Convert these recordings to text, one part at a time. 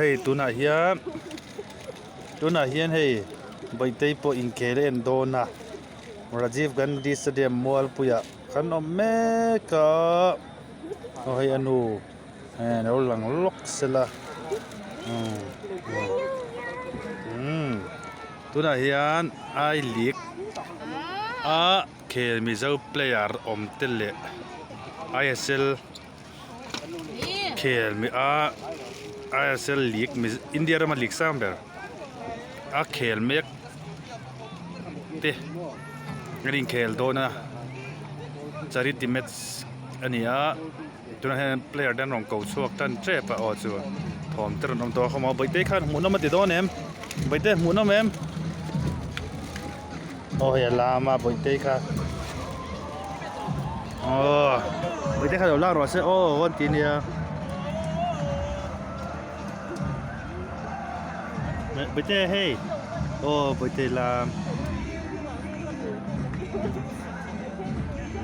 hei tunah hian tunah hian hei Bawihtei pawh inkhel a en dawn a Rajiv Gandhi Stadium Mualpuiah kan awm mek a aw hei a nu eh lo lang lawk sela umm umm tunah hian I league a khel Mizo player awm te leh I_S_L khel mi a I_S_L league India rama league sang ber a khel mek te an inkhel dawn a charity match a ni a tunah hian player te an rawn ko chhuak tan tep a aw chu thawm te rawn awm tawh a khawm a bawihte khan hmuhnawm a ti dawn em bawihte hmuhnawm em aw hei a lam a bawihte kha aw bawihte kha lo lak rawh se aw an ti ania bawihte hei aw bawihte lam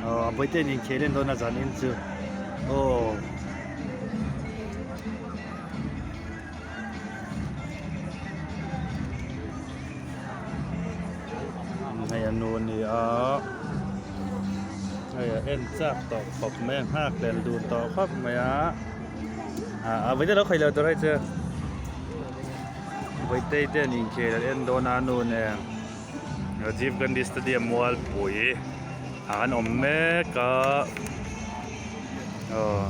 aw bawihte in inkhel en dawn a zanin chu aw. Hei a nu a ni a hei a en chak tawh khawp mai a nghak hlel dun tawh khawp mai a ah vawiin te lo khaih lo tur hei chu vawiin te an inkhel an en dawn a a nu nen Rajiv Gandhi Stadium Mualpui ah an awm mek a aw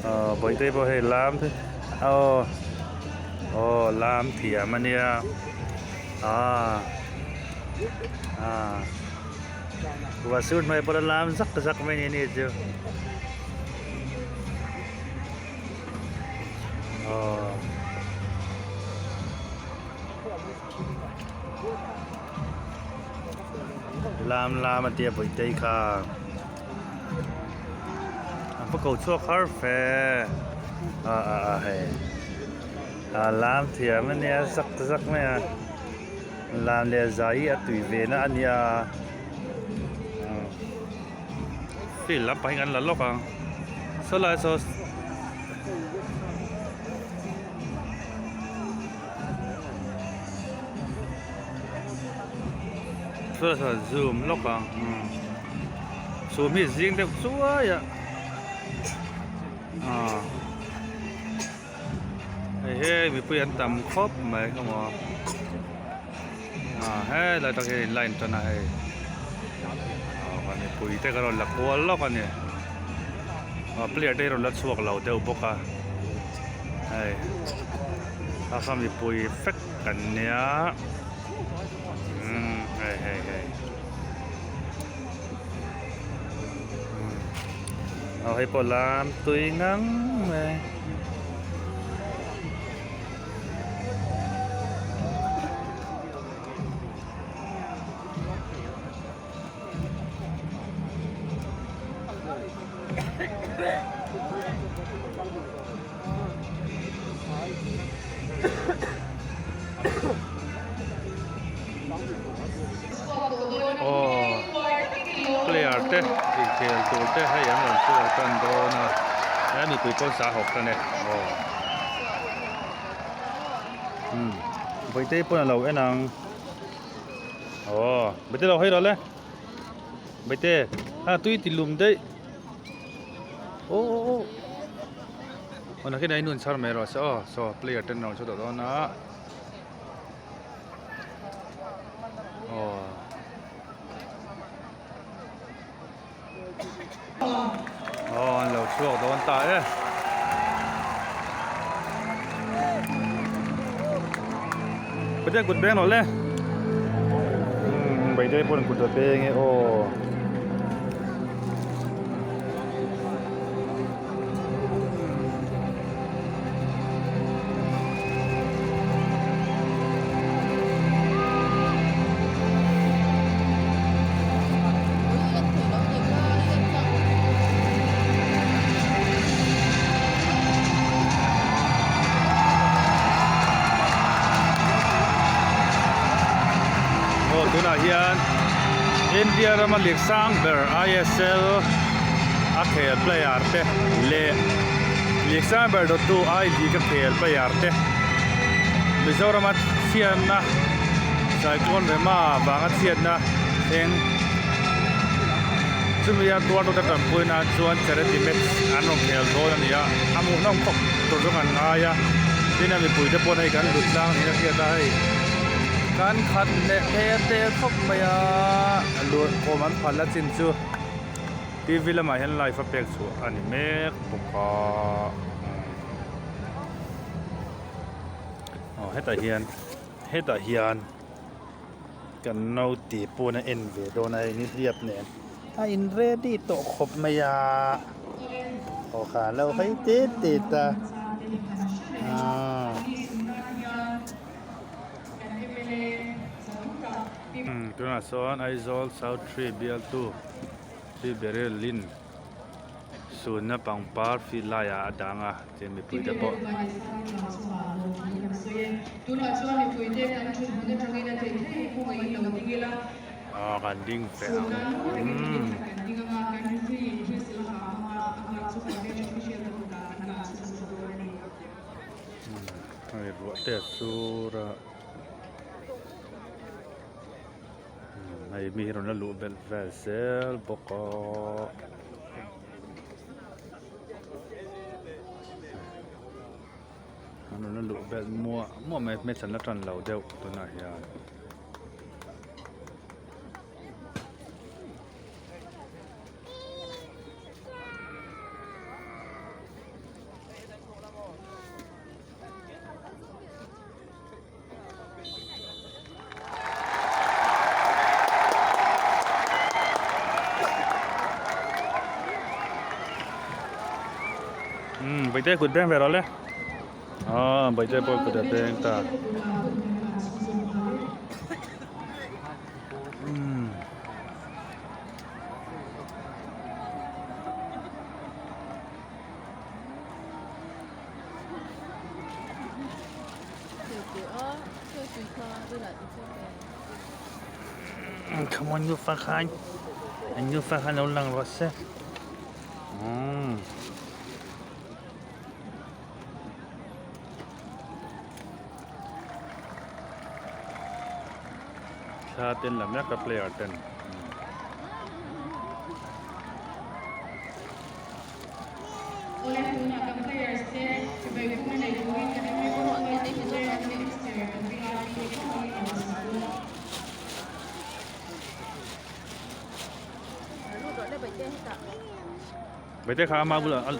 aw vawiin pawh hei lam te aw aw lam thiam a nia ah ah ruah sur hnuai pawh a lam zak zak mai a ni chu aw. Lam lam a tia Bawihtei kha a va ko chhuak har fe ah ah ah hei ah lam thiam a nia zak zak mai a lam leh zai hi a tui ve na a nia field lampang hi kan la lawk ang sawlai saw. Zoom lawk ang chhum hi zing deuh chuai a ah hei he mipui an tam khawp mai ka hmu a ah helai tak hian in line tan a hei ah mipui te ka rawn la kual lawk a ni ah player te hi rawn la chhuak lo deuh bawk a hei a kha mipui vek kan nia umm hei hei hei aw hei pawh lam tui ngang mai. Aw player te inkhel tur te hei an rawn chhuak tan dawn a he mipui pawn sa hawk tan e aw umm Vaitei pawn a lo en ang aw Vaitei lo hawi rawh le Vaite a tui ti lum daih aw aw aw aw nakin a inun chhar mai rawh se aw saw player ten an rawn chhuak tawh dawn a. Aw an lo chhuak dawn ta e. Pathian kut beng rawh le. Umm Baitei pawh an kut a beng e aw. Aw tunah hian India rama lig sang ber ISL a khel player te leh. League sang ber dawttu I League a khel player te Mizorama chhiatna Cyclone Rema vanga chhiatna thleng chumi a tuartute tanpui nan chuan charity match an rawn khel dawn a ni a, a hmuhnawm khawp tur chu kan ngai a, tin a mipuite pawh hei kan lut tlang niin a hriat a hei kan khat leh tel tel khawp mai a, luhkhawm an phal a chin chu. TV lamah hian live a pek chhuah a ni mek bawk a aw hetah hian hetah hian kan naute pawn a en ve dawn a hei nihliap nen a in ready tawh khawp mai a aw kha lo hawi tet tet a aaa. Tunah sawn Aizawl South Tree bialtu Pi Beryl Lin sunna pangpar field laiah a dang a tin mipui te pawh. Aw kan ding fe ang umm. Hei ruah te a sur a. Hei mi hi rawn la luh belh vel zel bawk a an rawn la luh belh muah muah mai hmeichhe an la tan lo deuh tunah hian. Umm Baite kut beng ve rawh le aw Baite pawh kut a beng ta umm. Come on nufa khan an nufa khan lo lang rawh se umm thla ten la mek a player ten. Baite kha ama bulah al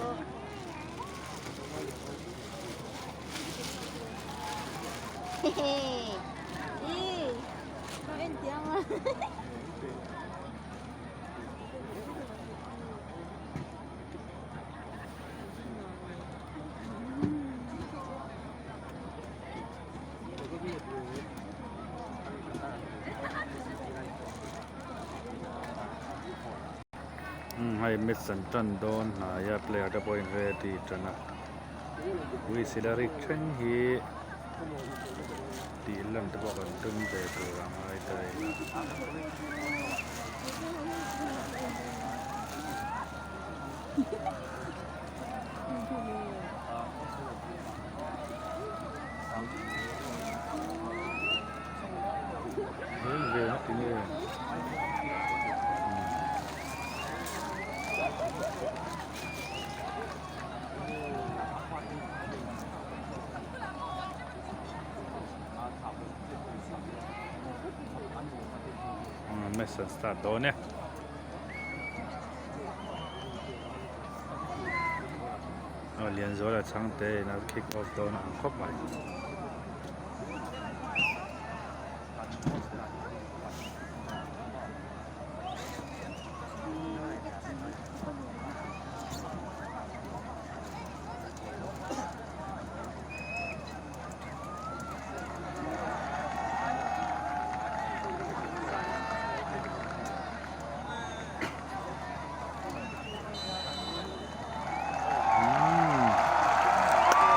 Hei match an tan dawn hnai a player te pawhin ready tan a whistle a rik thleng hi tih lan te pawh kan tum ve tur a ngai ta ila. Match an start dawn e. Aw Lianzuala chhangte in a kick off dawn a ang khawp mai.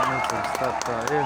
Umm start ta e.